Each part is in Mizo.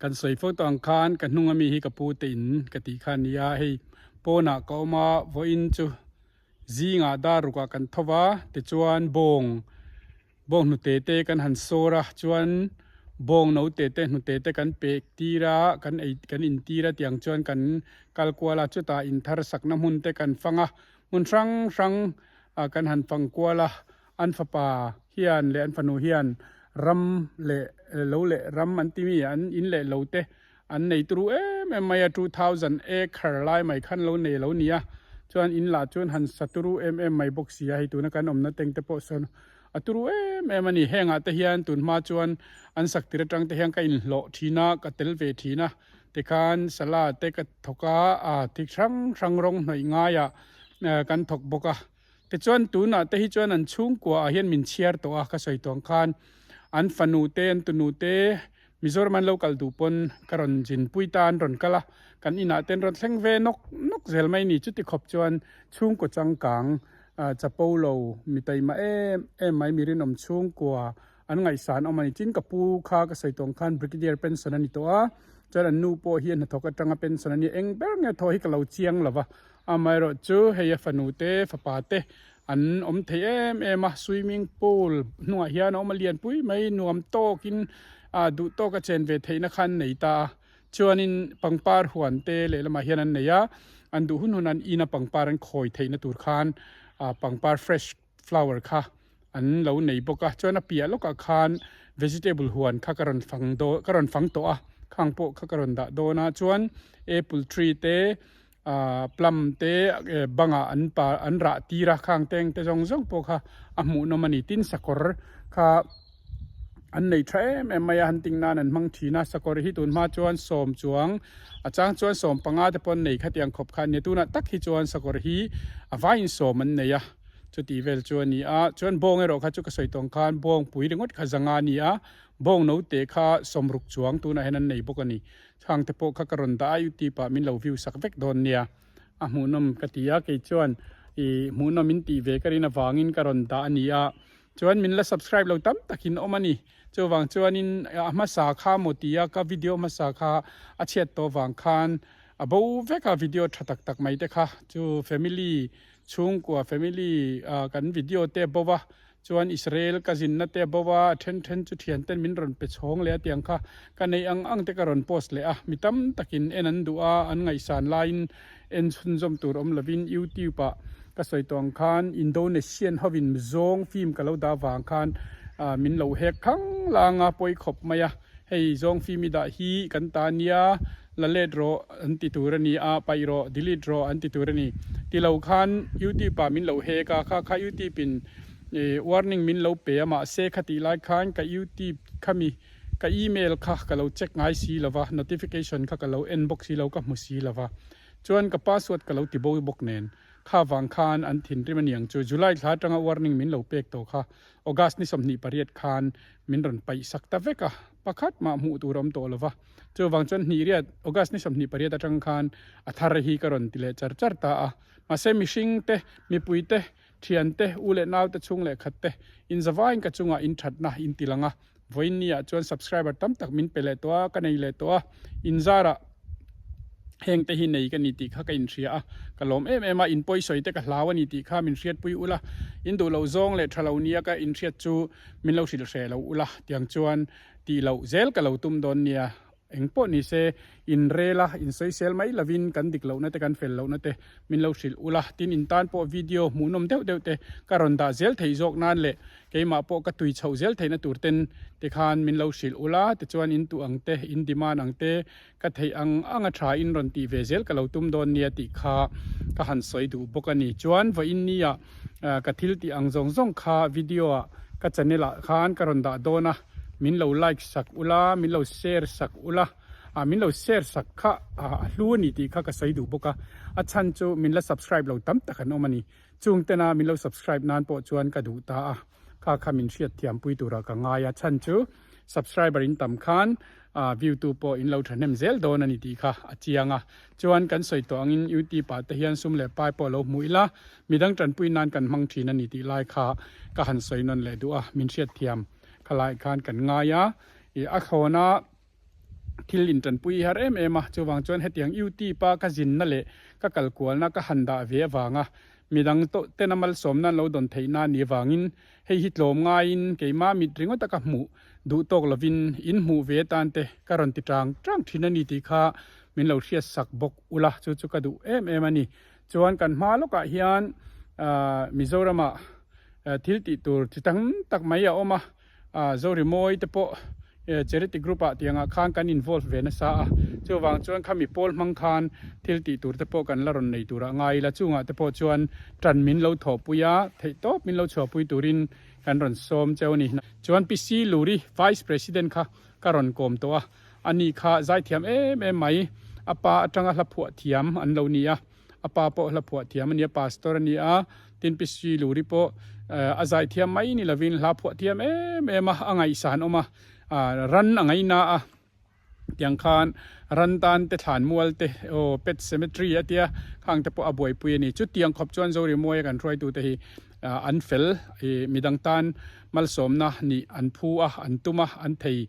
Kan sawi fo tawh ang khan ka hnung ami hi ka pu te in ka tih kha a ni a, hei pawnah ka awm a, vawiin chu zingah dar rukah kan tho va, tichuan bawng bawng hnute te kan han sawr a, chuan bawng no te te hnute te kan pek tir a, kan ei kan in tir a tiang chuan kan kal kual a, chutah in thar sakna hmun te kan fang a, hmun hrang hrang kan han fang kual a. An fapa hian leh an fanu hian ram leh lo leh ram an ti mi an in leh lo te an nei turu em em mai a, 2000 acre lai mai khan lo nei lo nia, chuan in lah chuan han sa turu em em mai bawk si a, hei tuna kan awmna teng te pawh sawn a turu em em a ni, hengah te hian tun hma chuan an sak tir atang te hian ka inhlawh thin a, ka tel ve thin a, tikhan sala te ka thawk a, ah thik hrang hrang rawng hnawih ngaiah kan thawk bawk a. Tichuan tunah te hi chuan an chhungkua ah hian min chhiar tawh a, ka sawi tawh ang khan an fanu te an tunu te Mizoram an lo kal duh pawn ka rawn zinpui ta an rawn kal a, kan inah te an rawn thleng ve nawk nawk zel mai ni. Chuti khawp chuan chhungkaw changkang chapo lo mi taima em em mai mi rinawm chhungkua an ngaihsan awm a ni. Tin ka pu kha ka sawi tawh ang khan Brigadier pension a ni tawh a, chuan an nu pawh hi a hnathawk atanga pension a ni. Eng ber nge thaw hi ka lo chiang lo va. Amaherawh chu hei a fanu te fapa te an awm thei em em a, swimming pool hnungah hian a awm a lian pui mai nuam tawkin ah duh tawka chen ve theihna kha an nei ta a, chuanin pangpar huan te lehlamah hian an nei a, an duh hun hun an ina pangpar an khawi theihna tur khan ah pangpar fresh flower kha an lo nei bawk a, chuan a piah lawkah khan vegetable huan kha ka rawn fang dawn ka rawn fang tawh a, khang pawh kha ka rawn dah dawn a, chuan apple tree te ahh plum te bangah an pa an rah tir a khang teng te zawng zawng pawh kha a hmuhnawm a ni tin sakawr kha an nei tha em em mai a han ting nan an hmang thin a sakawr hi tun hma chuan sawm chuang a chang chuan sawm panga te pawh an nei khatiang khawp kha a nia tunah tak hi chuan sakawr hi a vaiin sawm an nei a chuti vel chu a ni a chuan bawng erawh kha chu ka sawi tawng khan bawng pui ringawt kha zanga a ni a bawng note kha sawmruk chuang tunah hian an nei bawk a ni. Chhang te pawh kha ka rawn dah a youtube ah min lo view sak vek dawn nia a hmuhnawm ka ti a kei chuan ih hmuhnawm in tih ve ka rin avangin ka rawn dah a ni a chuan min la subscribe lo tam takin awm a ni chuvang chuanin a hmasa kha maw ti a ka video hmasa kha a chhiat tawh vang khan a bo vek a video tha tak tak mai te kha chu family chhungkua family ah kan video te a bo va Chuan Israel ka zinna te a bo a, a then then chu thian ten min rawn pe chhawng leh a tiang kha ka neih ang ang te ka rawn post leh a, mi tam takin en an duh a, an ngaihsan laiin en chhunzawm tur awm lovin YouTube ah ka sawi tawh ang khan Indonesian hovin zawng film ka lo dah vang khan min lo hek khang lang a, pawi khawp mai a, hei zawng film i dah hi kan ta nia la let rawh an ti tur a ni a, paih rawh delete rawh an ti tur a ni ti lo khan YouTube ah min lo hek a, kha kha YouTube in Ih warning min lo pe a mahse khatih lai khan ka youtube khami ka email kha ka lo check ngai si lova notification kha ka lo en bawk si lo ka hmu si lova chuan ka password ka lo ti bo bawk nen kha vang khan an thinrim aniang chu July thla atanga warning min lo pek tawh kha August ni 28 khan min rawn paih sak ta vek a pakhat mah hmuh tur a awm tawh lova chuvang chuan hnih riat August ni 28 atang khan a thar hi ka rawn ti leh char char ta a mahse mihring te mipui te Thiante, u leh naute chhung leh khat te, in zavaiin ka chungah in thatna in ti lang a, vawiin ni ah chuan subscriber tam tak min pe leh tawh a, ka nei leh tawh a, in zarah heng te hi nei ka ni tih kha ka inhria a, ka lawm em em a, in pawisawi te ka hlau a ni tih kha min hriatpui ula, in duh loh zawng leh tha lo nia ka inhriat chu min lo hrilh hreh lo ula, tiang chuan tih loh zel ka lo tum dawn nia. Eng pawh ni se, in rel a, in sawisel mai lovin kan dik lohna te kan fel lohna te min lo hrilh ula, tin in tan pawh video hmuhnawm deuh deuh te ka rawn dah zel thei zawk nan leh keimah pawh ka tui chhoh zel theihna tur ten tikhan min lo hrilh ula, tichuan in tuh ang te, in demand ang te ka theih ang ang a tha in rawn tih ve zel ka lo tum dawn nia tih kha ka han sawi duh bawk a ni. Chuan vawiin nia ka thil tih ang zawng zawng kha video ah ka channel ah khan ka rawn dah dawn a. Min lo like sak ula, min lo share sak ula, ah min lo share sak kha a hlu a ni tih kha ka sawi duh bawk a, a chhan chu min la subscribe lo tam tak an awm a ni. Chung tena min lo subscribe nan pawh chuan ka duh ta a, kha kha min hriat thiam pui turah ka ngai a, chhan chu subscriber in tam khan ah view tu pawh in lo thahnem zel dawn a ni tih kha a chiang a. Chuan kan sawi tawh angin youtube ah te hian sum leh pai pawh lo hmu ila, midang tanpui nan kan hmang thin a ni tih lai kha ka han sawi nawn leh duh a, min hriat thiam. Khalai khan kan ngai a, ih a thlawna thil. thil intanpui har em em a, chuvang chuan hetiang YouTube a ka zinna leh ka kal kualna ka han dah ve avanga midang tawh tena malsawmna an lo dawn theih na ni avangin hei hi tlawm ngaiin keimah mit ringawt a ka hmuh duh tawk lovin in hmuh ve atan te ka rawn ti tang tang thin a ni tih kha min lo hriat sak bawk ula chu chu ka duh em em a ni. Chuan kan hma lawkah hian Mizoramah thil tih tur chi tam tak mai a awm a. Zorimawi te pawh charity group ah tiangah khan kan involve ve nasa a, chuvang chuan khami pawl hmang khan thil tih tur te pawh kan la rawn nei turah ngai ila, chungah te pawh chuan tan min lo thawhpui a, theihtawp min lo chhuahpui turin kan rawn sawm cheu a ni. Chuan Pi Si Luri Vice President kha ka rawn kawm tawh a, ani kha zaithiam em em mai, a pa atanga hla phuah thiam an lo ni a. A pa pawh hla phuah thiam a ni a, pastor a ni a, tin Pi Sri Luri pawh a zai thiam mai ni lovin hla phuah thiam em em a, a ngaihsan awm a, ran a ngaina a, tiang khan ran tan te thlan mual te aw pet cemetery a tia khang te pawh a buaipui a ni. Chutiang khawp chuan Zorimuaia kan hruaitute hi an fel i midang tan malsawmna nih an phu a, an tum a, an thei.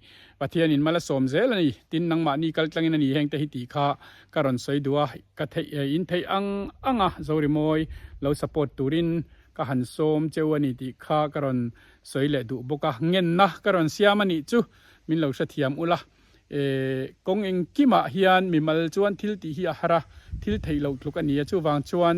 Pathianin mal a sawm zel a ni. Tin nangmahni kal tlangin a ni hengte hi tih kha ka rawn sawi duh a, ka theih in theih ang ang a Zorimawi lo support turin ka han sawm cheu a ni tih kha ka rawn sawi leh duh bawk a, ngenna ka rawn siam a nih chu min lo hrethiam ula. E, kawng engkimah hian mimal chuan thil tih hi a har a, thil theih loh tluk a ni a, chuvang chuan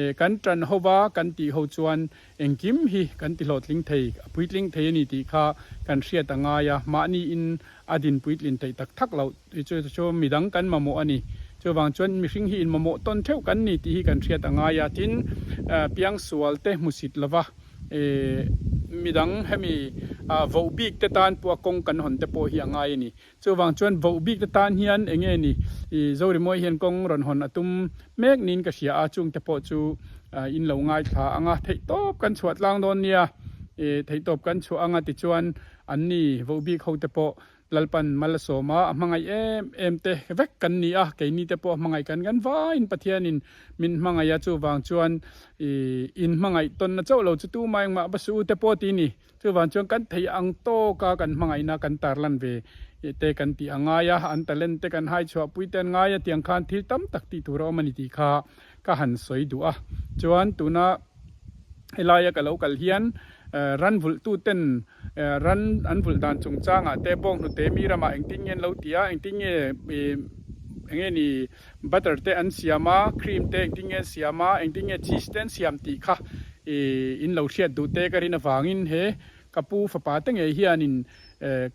e, kan tan ho va kan tih ho chuan engkim hi kan ti hlawhtling thei, a puitling thei a ni tih kha kan hriat a ngai a, mahniin a din puitlin theih tak tak loh chu chu midang kan mamawh a ni. Chuvang chuan mihring hi inmamawh tawn theuh kan ni tih hi kan hriat a ngai a, tin, piangsual te hmusit lova e, midang hemi voh bik te tan pawh a kawng kan hawn te pawh hi a ngai a ni. Chuvang chuan voh bik te tan hian eng nge ni i Zorimawi hian kawng rawn hawn a tum mek niin ka hria a, chung te pawh chu in lo ngaithla ang a, theihtawp kan chhuah tlang dawn nia, e, theihtawp kan chhuah ang a tichuan an ni voh bik ho te pawh Lalpan mal a sawm a, a hmangaih em em te vek kan ni a, keini te pawh a hmangaih kan kan vaiin Pathianin min hmangaih a, chuvang chuan ih in hmangaih tawnna chauh lo chu tumah engmah va suh u te pawh ti ni. Chuvang chuan kan theih ang tawka kan hmangaihna kan tarlan ve te kan tih a ngai a, an talent te kan hai chhuahpui te an ngai a tiang khan thil tam tak tih tur a awm a ni tih kha ka han sawi duh a. Chuan tuna helaia ka lo kal hian ran vulhtu ten ran an vulh dan chungchangah te bawnghnute mi ramah engtin nge an lo ti a, engtin nge eng nge ni butter te an siam a, cream te engtin nge an siam a, engtin nge cheese te an siam tih kha in lo hriat duh te ka rin avangin he ka pu fapa te ngei hianin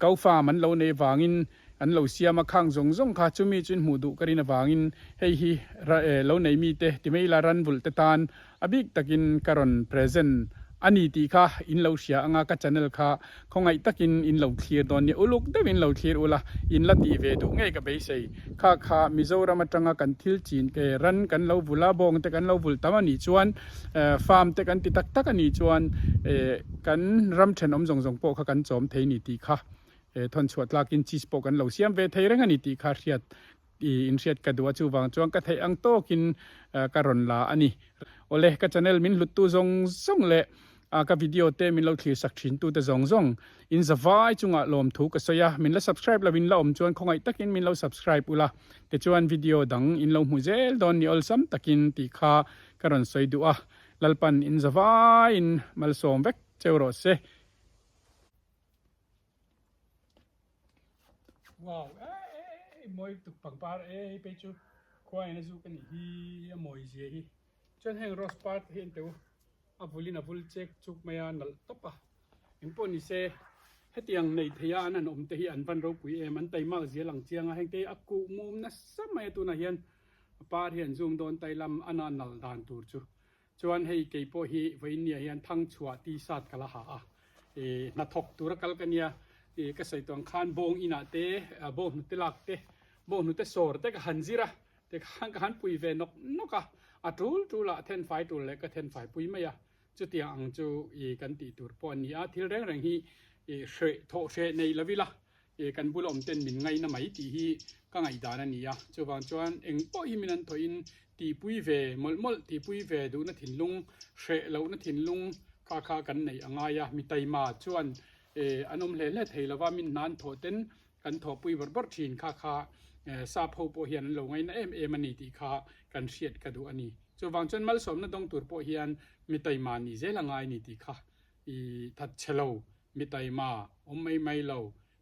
cow farm an lo nei vangin An lo siam a, khang zawng zawng kha chumi chu in hmuh duh ka rin avangin hei hi lo nei mite ti mai ila ran vulh te tan a bik takin ka rawn present a ni tih kha in lo hria anga ka channel kha khawngaih takin in lo thlir dawn nia uluk deuh in lo thlir ula in la tih ve duh ngei ka beisei kha kha Mizoram atanga kan thil chin ke ran kan lo vul a bawng te kan lo vul tam a nih chuan farm te kan ti tak tak a nih chuan kan ram thenawm zawng zawng pawh kha kan chawm thei ni tih kha He thawn chhuah tlakin cheese pawh kan lo siam ve thei reng a ni tih kha hriat i inhriat ka duh a, chuvang chuan ka theih ang tawkin ka rawn la a ni. Awle, ka channel min hluttu zawng zawng leh ka video te min lo thlir sak thin tute zawng zawng in zavai chungah lawmthu ka sawi a, min la subscribe lo in la awm chuan khawngaih takin min lo subscribe ula, tichuan video dang in lo hmu zel dawn ni awlsam takin tih kha ka rawn sawi duh a, Lalpan in zavaiin malsawm vek cheu rawh se. Wow, eh, mawi tuk pangpar e hei phei chu khua in a zuk a nih hi a mawi zia hi chuan heng rose par te hi an teu a vul in a vul chek chuk mai a nalh tawp a engpawh ni se hetiang nei thei a an han awm te hi an van ropui em an taimak zia lang chiang a heng te hi a kuh mum nasa mai a tunah hian a par hi an zoom dawn tai lam a na nalh dan tur chu Chuan hei kei pawh hi vawiinniah hian thangchhuah t-shirt ka la ha a, ih hnathawk tura kal ka nia, ih ka sawi tawh ang khan bawng inah te, bawng hnute lak te, bawng hnute sawr te ka han zir a, tikhan ka han pui ve nawk nawk a, a tul tul ah thenfai tul leh ka thenfai pui mai a, chutiang ang chu ih kan tih tur pawh a ni a, thil reng reng hi ih hreh thawh hreh nei lo ila E kan bula awm ten min ngaina mai tih hi ka ngaihdan a ni a, chuvang chuan eng pawh hi min an thawhin tihpui ve mawlh mawlh, tihpui ve duhna thinlung, hreh lohna thinlung kha kha kan neih a ngai a, mi taima chuan e an awm hle hle thei lova, min hna an thawh ten kan thawhpui bawrh bawrh thin kha kha sap ho pawh hian an lo ngaina em em a ni tih kha kan hriat ka duh a ni. Chuvang chuan malsawmna dawng tur pawh hian mi taima nih zel a ngai ni tih kha i that chhe lo, mi taima awm mai mai lo,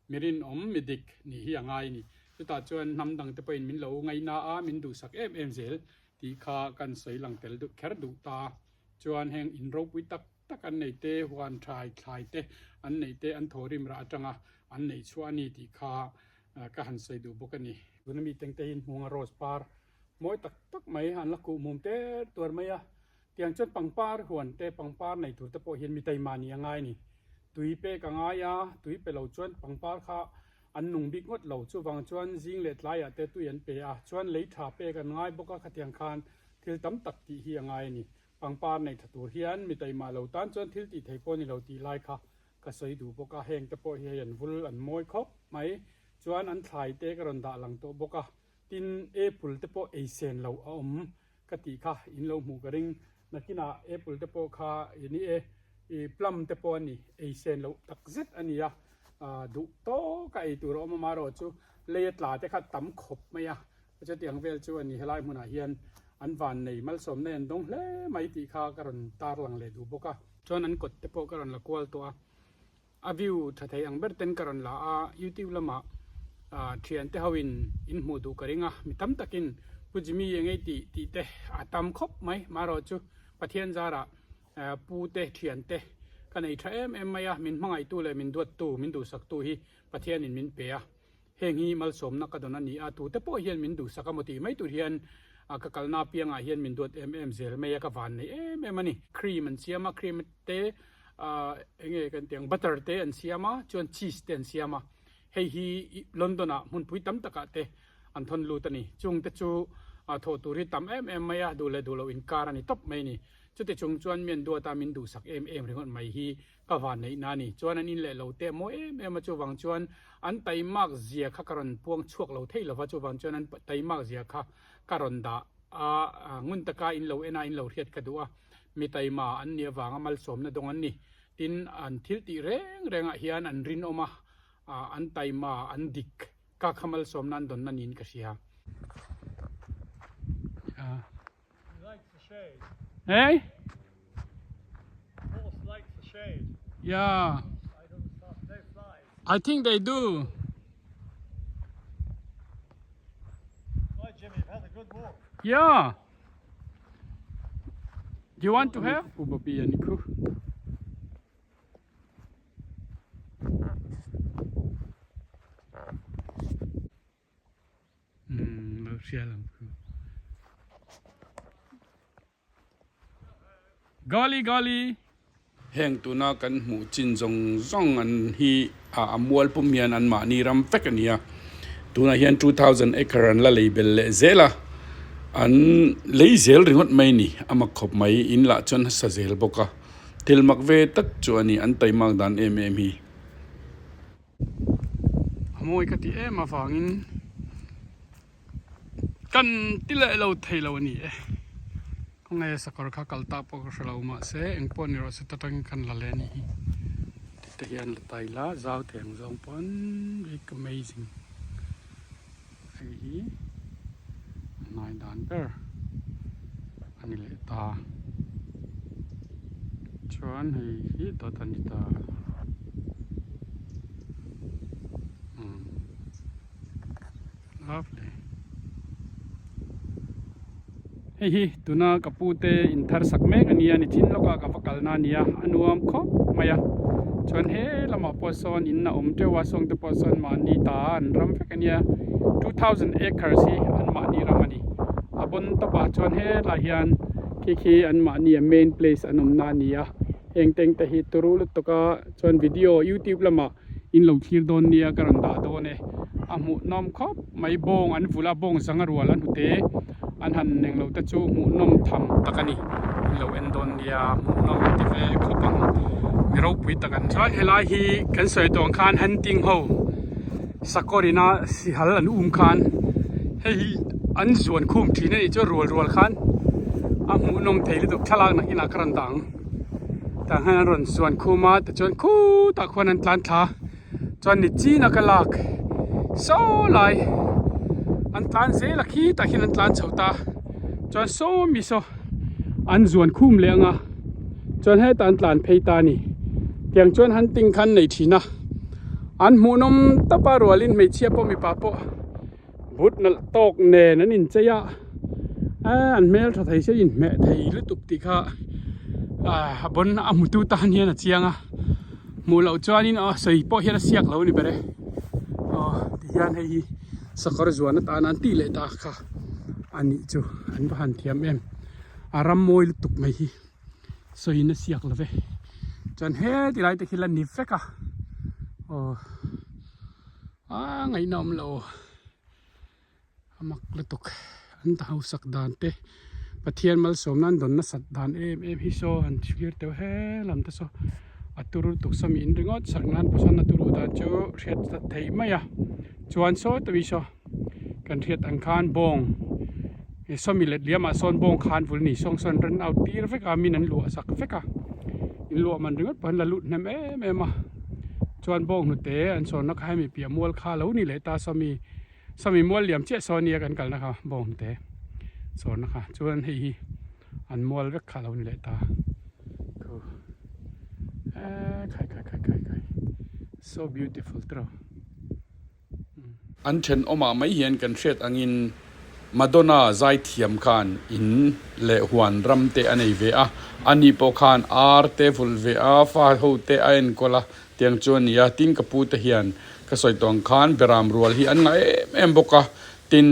mi rinawm, mi dik nih hi a ngai a ni. Chutah chuan hnam dangte pawhin min lo ngaina a, min duhsak em em zel tih kha kan sawi lang tel duh kher duh ta. Chuan heng in ropui tak tak an nei te, huan thai thlai te an neih te an thawhrim rah atanga an neih chhuah a ni tih kha ka han sawi duh bawk a ni. Tuna mi tengte hi hmunga rose par mawi tak tak mai an la kuh mum ter tuar mai a. Tiang chuan pangpar huan te, pangpar nei tur te pawh hian mi taima nih a ngai a ni. Tui pek a ngai a, tui pe lo chuan pangpar kha an nung bik ngawt lo. Chuvang chuan zing leh tlaiah te tui an pe a, chuan lei tha pek an ngai bawk a, khatiang khan thil tam tak tih hi a ngai a ni. Pangpar nei tha tur hian mi taima lo tan chuan thil tih thei pawh a ni lo tih lai kha ka sawi duh bawk a, heng te pawh hi hei an vul an mawi khawp mai. Chuan an thlai te ka rawn dah lang tawh bawk a, tin apple te pawh ei sen loh a awm ka tih kha in lo hmuh ka ring. Nakinah apple te pawh kha i ni e, i plum te pawh a ni, ei sen loh tak zet a ni a, duh tawka ei tur a awm amaherawh chu lei a tla te kha tam khawp mai a, chutiang vel chu a ni helai hmunah hian an vannei malsawmna an dawng hle mai tih kha ka rawn tarlang leh duh bawk a. Chuan an kawt te pawh ka rawn la kual tawh a. A view tha thei ang ber ten ka rawn la a, youtube lamah thian te ho in in hmuh duh ka ring a, mi tam takin Pu Jimmy eng ei tih tih te a tam khawp mai, marawh chu Pathian zarah pu te thian te ka nei tha em em mai a, min hmangaihtu leh min duattu, min duhsaktu hi Pathian in min pe a, heng hi malsawmna ka dawn a ni a, tute pawh hian min duhsak a maw tih mai tur hian ka kalna apiangah hian min duat em em zel mai a, ka van nei em em a ni. Cream an siam a, cream te enge kan tih ang butter te an siam a chuan cheese te an siam a hei hi London ah hmunpui tam takah te an thawn lut a ni chung te chu thawh tur hi tam em em mai a duh leh duh loh inkar a ni tawp mai a ni chuti chung chuan mi an duat a min duhsak em em ringawt mai hi ka van neih na a ni chuan an in leh lo teh mawi em em a chuvang chuan an taimak zia kha ka rawn puang chhuak lo thei lova chuvang chuan an taimak zia kha ka rawn dah a ngun taka in lo en a in lo hriat ka duh a. Mi taima an nih avanga malsawmna dawng an ni. Tin, an thil tih reng rengah hian an rinawm a, an taima, an dik ka kha malsawmna an dawnna niin ka hria. He likes the shade. Hey? Horse likes the shade. Yeah. I don't stop. They fly. I think they do. Right, Jimmy, you've had a good walk. Yeah. Do you want to have? Pu Bobby a ni khu. Hmm, lo hria lang khu. Golly golly. Heng tuna kan hmuh chin zawng zawng an hi a mual pum hian an mahni ram vek a ni a, tunah hian 2000 acre an la lei bel leh zel a, an lei zel ringawt mai a ni, a mak khawp mai, in lah chuan a sa zel bawk a, thil mak ve tak chu a ni, an taimak dan em em hi. A mawi ka tih em avangin. Kan ti leh lo thei lo a ni e. Khawnge sakawr kha kal tak pawh ka hre lo mahse eng pawh ni rawh se ta tangin khan la leh a nih hi. Tite hian la tai la zau thei ang zawng pawn big amazing hei hi a hnai dan ber a ni leh ta. Chuan hei hi dawt a ni ta. Umm. Lovely. Hei hi tuna ka pu te in thar sak mek a nia nichin lawkah ka va kalna a nia a nuam khawp mai a chuan he lamah pawh sawn in a awm teuh a sawng te pawh sawn mahni ta an ram vek a nia 2000 acres hi an mahni ram a ni a bon tawpah chuan helai hian khi khi an mahni a main place an awmna a ni a heng teng te hi turu lutuk a chuan video youtube lamah In lo thlir dawn nia ka rawn dah dawn e. A hmuhnawm khawp mai bawng an vulh a, bawng zanga rual a hnute an han neng lo te chu hmuhnawm tham tak a ni. In lo en dawn nia hmuhnawm an ti ve khawp ang. Mi ropui tak an ni. Chuan helai hi kan sawi tawh ang khan hunting ho sakawr ina sihal an um khan hei hi an zuan khum thin a nih chuan rual rual khan a hmuhnawm thei lutuk thlalak nakinah ka rawn dah ang. Tah hian an rawn zuan khum a tichuan khutah khuan an tlan thla chuan ni chin a ka lak. Saw lai an tlan zel a khi tah khian an tlan chho ta chuan saw mi saw an zuan khum leh ang a chuan hetah an tlan phei ta a ni tiang chuan hunting kha an nei thin a an hmuhnawm tawp a rualin hmeichhia pawh mipa pawh but nalh tawk nen an inchei a eh an hmel tha thei se inhmeh thei lutuk tih kha ah a bawn a hmutu tan hian a chiang a hmuh loh chuanin aw sawi pawh hian a siak lo a ni ber e aw tihian hei hi sakawr zuan atana an tih leh ta kha a nih chu an va han thiam em a ram mawi lutuk mai hi sawiin a siak lo ve chuan heti lai te khi la ni vek a aw. A ngaihna awm lo a mak lutuk an ta hausak dan te Pathian malsawmna an dawn nasat dan em em hi saw han thlir teuh he lam te saw a turu lutuk saw mi in ringawt sak nan pawh sawn a turu dan chu hriat that theih mai a chuan saw tawih saw kan hriat ang khan bawng saw mi let liamah sawn bawng khan vul ni sawng sawn run out tir vek a min an luah sak vek a in luah man ringawt pawh an la lut hnem em em a. Chuan bawng hnute an sawnna kha hemi piah mual kha lo ni leh ta sawmi sawmi mual liam chiah saw nia kan kalna kha bawng hnute sawnna kha chuan hei hi an mual vek kha lo ni leh ta khu eee khai khai khai khai khai so beautiful tiraw. An thenawmah mai hian kan hriat angin Madonna zaithiam khan in leh huan ram te a nei ve a, ani pawh khan ar te vulh ve a, fa ho te a enkawl a, tiang chu a ni a. Tin ka pu te hian ka sawi tawh ang khan beram rual hi an ngah em em bawk a, tin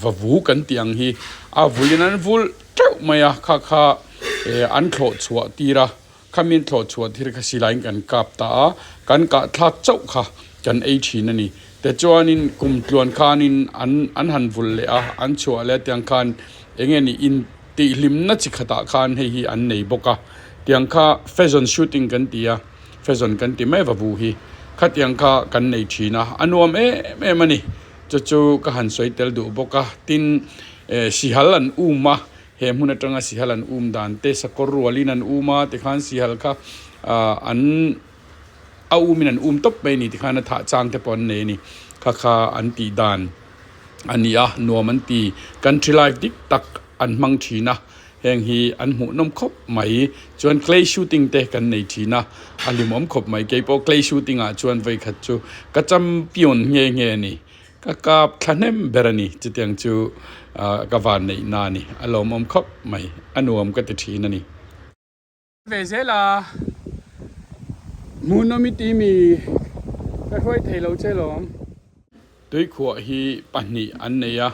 vavu kan tih ang hi a vulhin an vulh teuh mai a, kha kha an thlawh chhuah tir a. Khamin thlawh chhuah thil kha silaiin kan kap ta a, kan kah thlak chauh kha kan ei thin a ni. Tichuanin kum tluan khanin an an han vul leh a, an chhuah leh a tiang khan eng nge ni intihhlimna chi khatah khan hei hi an nei bawk a. Tiang kha pheasant shooting kan ti a, pheasant kan ti mai vavu hi khatiang kha kan nei thin a, a nuam em em a ni. Chu chu ka han sawi tel duh bawk a, tin sihal an um a. He hmun atanga sihal an um dan te sakawr rualin an um a tikhan sihal kha an a umin an um tawp mai a ni tikhan a thah chang te pawh an nei a ni kha kha an tih dan a ni a nuam an ti country life dik tak an hmang thin a heng hi an hmuh nawm khawp mai chuan clay shooting te kan nei thin a a hlimawm khawp mai keipawh clay shooting ah chuan vawikhat chu ka champion nghe nghe a ni. Ka kap thla hnem ber a ni, chutiang chu ka van neih na a ni, a lawmawm khawp mai, a nuam ka ti thin a ni. Ve zel a, hmuhnawm i ti mi ka hruai thei lo che lawm. Tuikhuah hi pahnih an nei a,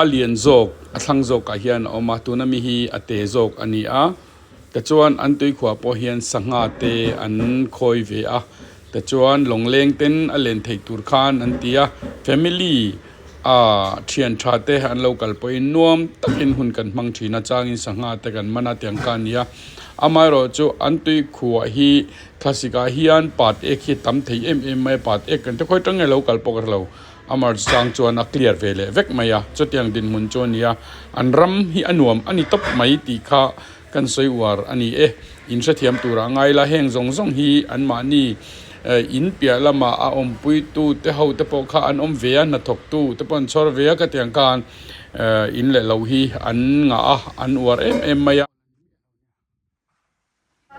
a lian zawk a thlang zawkah hian a awm a, tuna mi hi a te zawk a ni a, tichuan an tuikhuah pawh hian sangha te an khawi ve a, tichuan lawngleng ten a len theih tur khan an ti a, family ah thian tha te an lo kal pawhin nuam takin hun kan hmang thin a, changin sangha te kan man a tiang kha a ni a, amaherawhchu an tuikhuah hi thlasik ah hian pat ek hi a tam thei em em mai a, pat ek kan te khawi tang nge lo kal pawh ka hrelo. A merge chang chuan a clear ve leh vek mai a, chutiang dinhmun chu a ni a, an ram hi a nuam a ni tawp mai tih kha kan sawi uar a ni e. In hrethiam turah ngai la, heng zawng zawng hi anmahni in piah lamah a awmpuitu te ho te pawh kha an awm ve a, hnathawktu te pawh an chhawr ve a, khatiang khan in leh lo hi an ngah a, an uar em em mai a.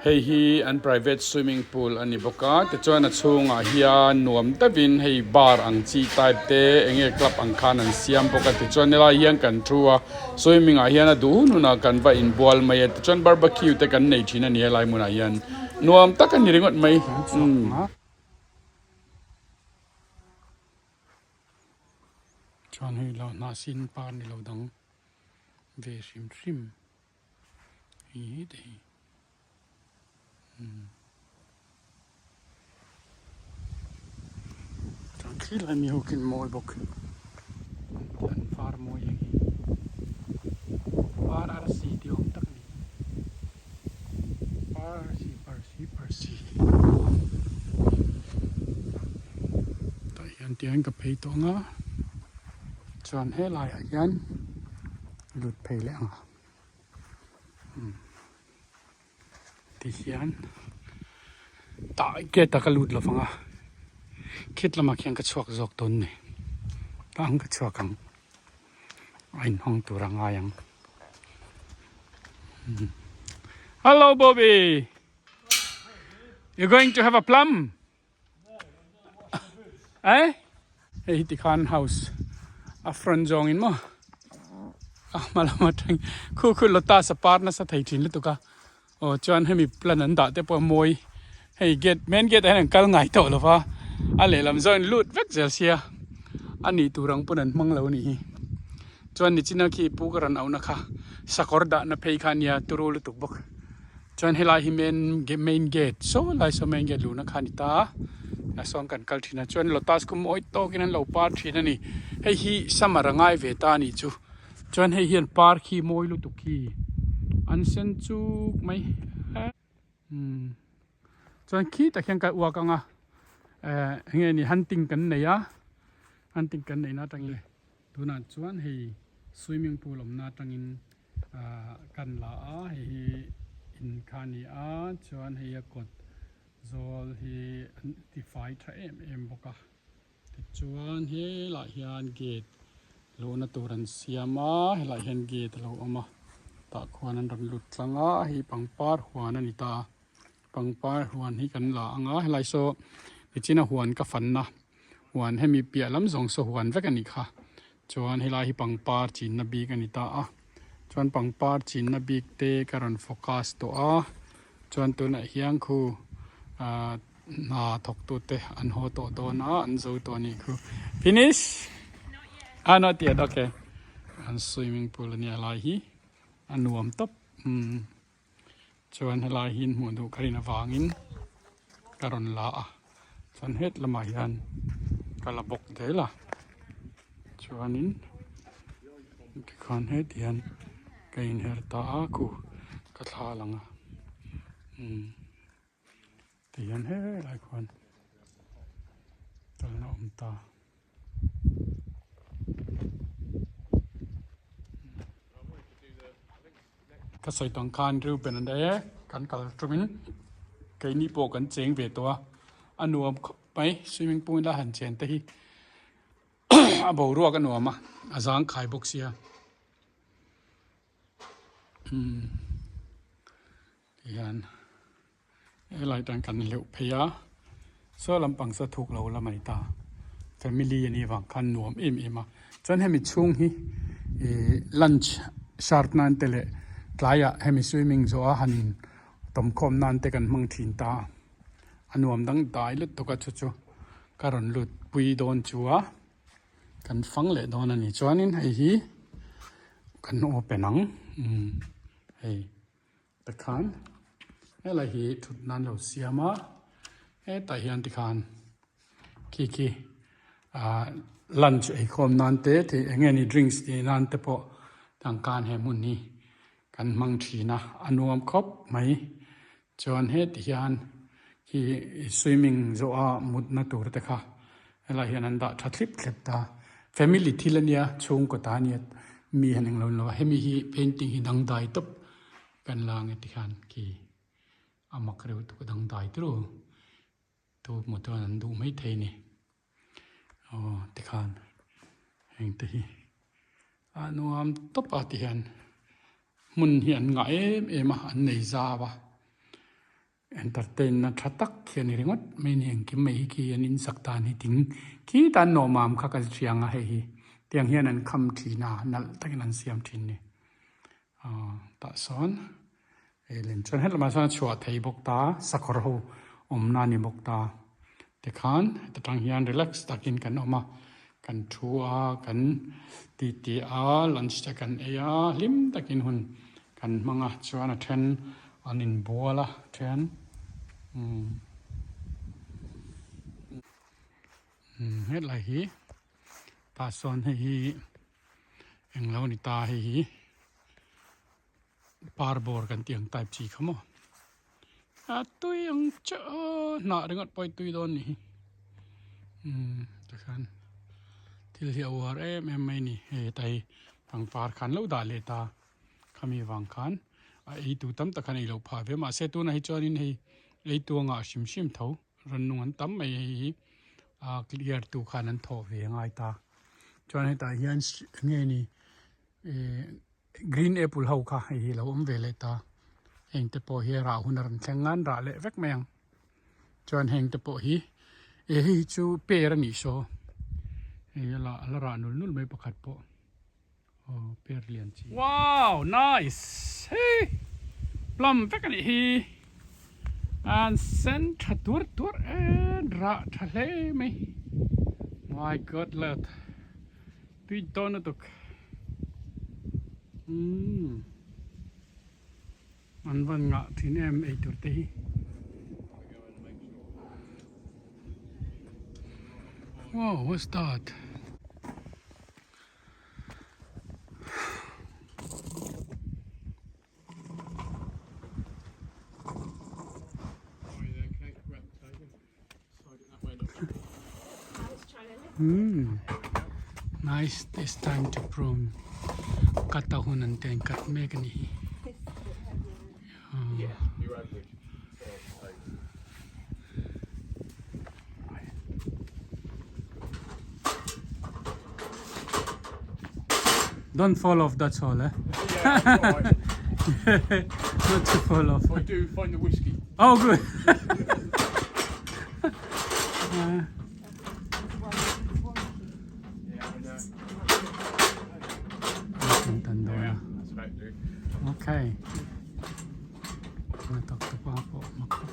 Hei hi an private swimming pool a ni bawk a tichuan a chhungah hian nuam deuhin hei bar ang chi type te eng nge club ang khan an siam bawk a tichuan helai hian kan thu a swimming ah hian a duh hun hunah kan va inbual mai a tichuan barbecue te kan nei thin a ni helai hmunah hian nuam tak a ni ringawt mai umm. Chuan hei lo hnah sin par ni lo dang ve hrim hrim. Hei hi te hi chuan khi lai mi ho khin mawi bawk an var mawi ang hi var arsi tih awm tak a ni var arsi parsi parsi tah hian tiang ka phei tawh ang a chuan helai ah hian lut phei leh ang a. Ti hian tah gate ah ka lut lo vang a. Khit lamah khian ka chhuak zawk dawn ni. Tah ang ka chhuak ang. A inhawng tur a ngai ang. Hello Bobby. You're going to have a plum? Eh? Hei hi tikhan house a front zawng in maw a hma lam atang khu khu lotus a par nasa thei thin lutuk a aw chuan hemi plant an dah te pawh a mawi hei gate main gate ah hian an kal ngai tawh lo va a lehlam zawng in lut vek zel sia a nih tur ang pawn an hmang lo a nih hi chuan nichina khi pu ka rawn auhna kha sakawr dahna phei kha a nia turu lutuk bawk. Chuan helai hi main main gate saw lai saw main gate luhna kha a ni ta a sawn kan kal thin a chuan lotus khu mawi tawkin an lo par thin a ni hei hi summer a ngai ve ta a nih chu chuan hei hian par khi mawi lutuk khi an sen chuk mai umm chuan khi tak hian ka uak ang a eh enge ni hunting kan nei a hunting kan neihna atangin tunah chuan hei swimming pool awmna atangin. Ahh kan la a hei hi in kha a ni a chuan hei a kawt zawl hi an ti fai tha em em bawk a tichuan helaiah hian gate luhna tur an siam a helaiah hian gate a lo awm a tah khuan an rawn lut tlang a hei pangpar huan a ni ta pangpar huan hi kan la ang a helai saw nichina huan ka fanna huan hemi piah lam zawng saw huan vek a nih kha. Chuan helai hi pangpar chinna bik a ni ta a, chuan pangpar chinna bik te ka rawn focus tawh a, chuan tunah hian khu ah hna thawk tu te an haw tawh dawn a, an zo tawh a nih khu. Finish? Ah not yet okay. An swimming pool a nia lai hi a nuam tawp umm chuan helai hi hmuh duh ka rin avangin ka rawn la a chuan het lamah hian ka la bawk zel a chuanin tikhan het hian ka inher ta a khu ka thla lang a umm tihian helai khuan kalna a awm ta. Ka sawi tawng khan Reuben an e kan kal tawngin keini pawh kan cheng ve tawh a, a nuam khawp mai swimming pool a han chen te hi a boruak a nuam a, a zangkhai bawk sia umm tihian helai tan kan hleuh phei a saw lampang saw thuk lo la mai ta family a nih vang khan nuam em em a chuan hemi chhung hi ih lunch serve nan te leh tlaiah hemi swimming zawh a han tawmkhawm nan te kan hmang thin ta a nuam dang dai lutuk a chu chu ka rawn lut pui dawn chu a kan fang leh dawn a ni chuanin hei hi kan open ang umm hei. Tikhan helai hi thut nan lo siam a hetah hian tikhan khi khi ah lunch eikhawm nan te thei eng nge ni drinks tih nan te pawh tangkan he hmun hi kan hmang thin a a nuam khawp mai chuan heti hian khi swimming zawh a mutna tur te kha helai hian an dah tha thlip thlep ta family thil ania chhungkaw ta ania mi han englo lo a hemi hi painting hi dangdai tawp. Kan la nge tikhan khi a mak reuh tuk a dangdai turu tu hmuh chuan an duh mai thei a ni aw tikhan heng te hi a nuam tawp a tihian hmun hi an ngah em em a an nei zau a entertain na tha tak hi a ni ringawt mai a ni engkim mai hi khi an insak dan hi thing khi tan nawmam kha ka hriang a hei hi tiang hian an kham thin a nalh takin an siam thin a ni. Aw tah sawn hei lem chuan hetlai ah sawn a chhuah thei bawk ta sakawr ho awmna a ni bawk ta tikhan heta tang hian relax takin kan awm a kan thu a kan titi a lunch te kan ei a hlim takin hun kan hmang a chuan a then an inbual a then umm hetlai hi tah sawn hei hi. Englo a ni ta hei hi par bawr kan tih ang type chi kha maw a tui ang che aw hnah ringawt pawh hi tui dawn ni hi umm tikhan thil hi a uar em em mai a ni hei heta hi pangpar khan lo dah leh ta khami vang khan a ei tu tam tak khan ei loh phah ve mahse tunah hi chuanin hei ei tu a ngah hrim hrim tho rannung an tam mai hei hi. A clear tu khan an thawh ve a ngai ta. Chuan hetah hian nge ni eh green apple ho kha hei hi a lo awm ve leh ta. Heng te pawh hi a rah hun a rawn thleng nan rah leh vek mai ang. Chuan heng te pawh hi eh hei hi chu per a nih saw hei a la a la rah nul nul mai pakhat pawh. Aw per lian chi. Wow nice hei plum vek a nih hi an sen tha tuar tuar en rah tha hle mai my god love tui dawn lutuk umm an van ngah thin em eitur te hi. Wow what's that. Hmm. Nice this time to prune. Cut a hun an ten cut mek ani hi. Don't fall off, that's all, eh? Yeah, all right. Not to fall off. If I do, find the whiskey. Oh, good. Yeah, I know. Tan dawn a. That's about do. Okay. Na tak te pa pawh mak khawp.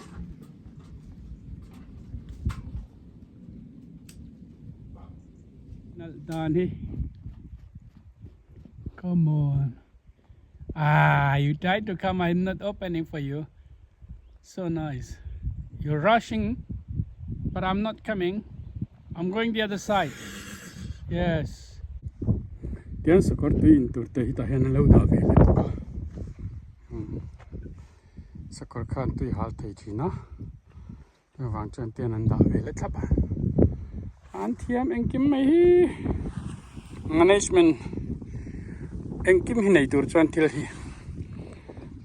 Nalh dan hi. Come on. Ah, you tried to come, I'm not opening for you. So nice. You're rushing, but I'm not coming. I'm going the other side. Yes. Tian sakawr tui in tur te hi tah hian an lo dah ve leh bawk a. Hmm. Sakawr khan tui hal thei thin a. Chuvang chuan tian an dah ve leh thlap a. An thiam engkim mai hi. Management engkim hi nei tur chuan thil hi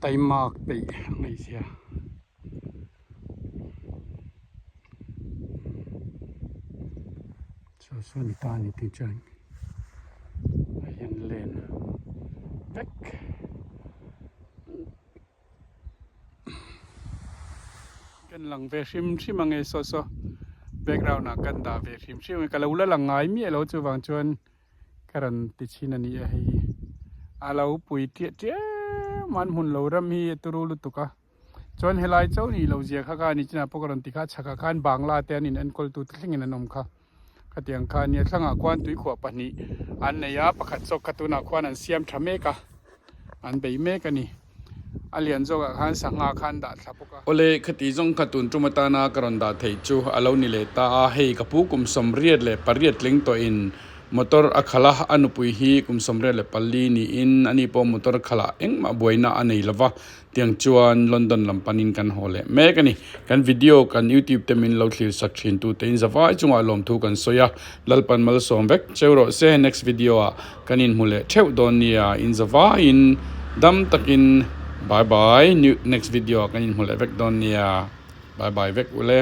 taimak peih a ngaihzia. Chu chu ni ta a ni tih chuan a hian len vek. Kan lang ve hrim hrim ang e saw saw background ah kan dah ve hrim hrim ang e ka lo la lang ngai miah lo chuvang chuan ka rawn ti chhin a ni a hei hi a lo pui tiah tiah an hmun lo ram hi a turu lutuk a chuan helai chauh nih loh zia kha kha a ni chinah pawh ka rawn ti kha a chhakah khan bangla te an in enkawl tu te thlengin an awm kha khatiang kha a nia thlangah khuan tuikhuah pahnih an nei a pakhat zawk kha tunah khuan an siam tha mek a an bei mek a ni a lian zawkah khan sangha kha an dah thla bawk a. Awle khati zawng kha tun tum atana ka rawn dah theih chu a lo ni leh ta a hei ka pu kum 88 tling tawhin motor a khalh a a nupui hi kum 84 niin ani pawh motor khalh ah engmah buaina a nei lova Tiang chuan London lam panin kan haw leh mek a ni. Kan video kan YouTube te min lo thlir sak thin tu te in zavai chungah lawmthu kan sawi a, Lalpan malsawm vek cheu rawh se. Next video ah kan inhmu leh theuh dawn nia, in zavaiin dam takin bye bye, next video ah kan inhmu leh vek dawn nia, bye bye vek ule.